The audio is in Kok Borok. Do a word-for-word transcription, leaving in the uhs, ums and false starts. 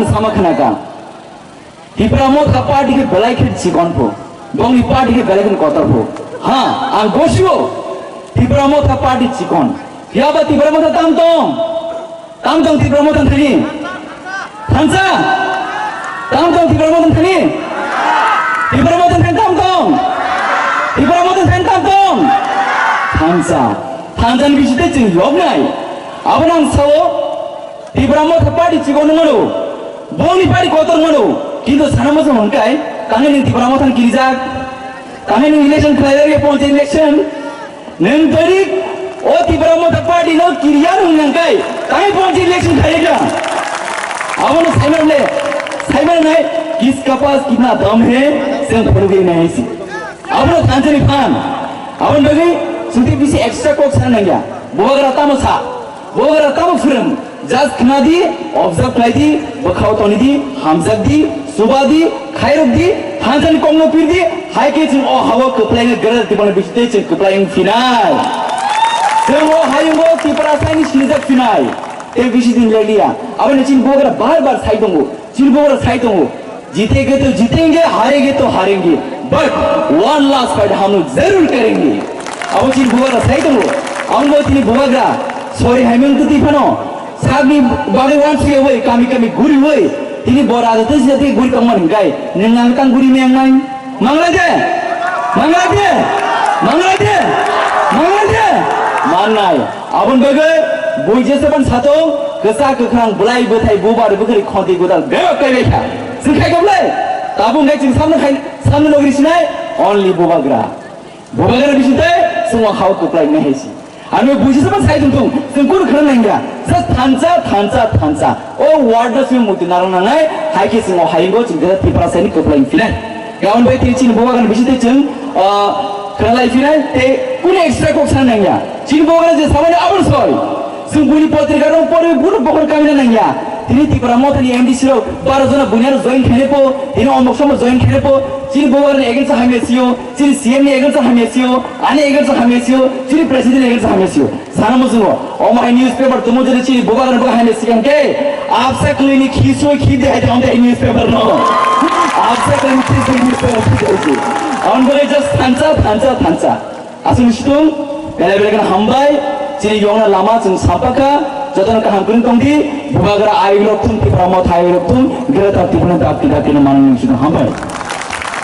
Sama khna ka. Tipra Motha party khe belai khe chikon pho. Bongni party khe belai khe kotor pho. Ha, ang gosio. Tipra Motha party chikon. Yaba Tipra Motha tam tong. Tam tong Tipra Motha thani. Thansa. Tam tong Tipra Motha thani. Tipra Motha thani tam tong. Tipra Motha thani tam tong. Thansa. Thansa ni bisite ching yobnai. Abo nang sao. Tipra Motha party chikon mano, bongni party kotor mano, kintu sana masa hwnkai, tangwi nwng Tipra Motha kirijak, tangwi nwng election khlaijak ya ponchayat election, nwng dori o Tipra Motha party no kiriya nwng nangkai, tangwi ponchayat election khlaijak. Abono saimane, saimane, kiska paas kitna dam hai, sen phone gei nahi si. Abono thansa ni phan. Aboni bagwi chwngtwi bisi extra kok sana nangya. Bubagra tamo sa. Bubagra tamo phwrwng. Just khna di, observe khlai di, bwkhao toni di, hamjak di, chuba di, khairok di, thansa ni kokno pir di, hai khe chwng o hao kwplai wngwi gwnang tiboni bisingtwi chwng kwplai wng phinai. Chwng o hayungo Tiprasa ni sinijak phinai. Tei bisi din lai liya. Aboni chini bubagra bar bar sai tongo. Chini bubagra sai tongo. जीतेंगे तो जीतेंगे, हारेंगे तो हारेंगे, but one last fight हम लोग जरूर करेंगे। Abo chini bubagra sai tongo, ang bo chini bubagra, sorry, hai mung tuti phano, sagni bagwi wan suya wai, kami kami guri wai, tini bora ada tu sih guri tongman hingkai, neng ang tang guri meng nai, manglai de, manglai de, manglai de, manglai de, mannai. Aboni bagwi bui jeseban satung, kwchak kwkhrang, bwlai bwthai, bubar bwkhri, khonti gwdal bebak kaibai kha. Chwng khai kha bwlai? Tabuk hwnkhe chwng samno khai, samno logri sinai, only bubagra. Bubagra bisingtwi chwng o hao kwplai nai hai si. Ani bui jeseban sai tongthung, chwng kunu khna nangya. Just thansa, thansa, thansa. O word no chwng muitu narwk nangnai, hai khe chwng o hayungo chwng khe Tiprasani kwplai phinai. Gabon bai tini chini bubagrani bisingtwi chwng, ah, khwlai phinai tei kunu extra kok sana nangya. Chini bubagra je samani aboni soi. Chwng buini potrika rok porwi buno bokhor kamina nangya. Tini Tipra Mothani M D C rok baro jona buini aro join khainai po, tini omok somok join khainai po. Chini bubagrani against o hamya sio, chini C M ni against o hamya sio, ani against o hamya sio, chini president ni against o hamya sio. Sana muchungo, omo hai newspaper tumo jodi chini bubagrani bubagra hamya sikang khe, absa kwlwini khi soi khi de hai tong de newspaper no. Absa kwlwini khi soi newspaper khi de. Aboni bagwi just thansa, thansa, thansa. Aswk situng, belai belai kheno hambai, chini yongna lama chwng sampakha, jotono kaham kwrwng tongdi, bubagra ayuk rok thung, Tipra Motha ayuk rok thung, Greater Tipraland dapti dapti no manwi situng hambai.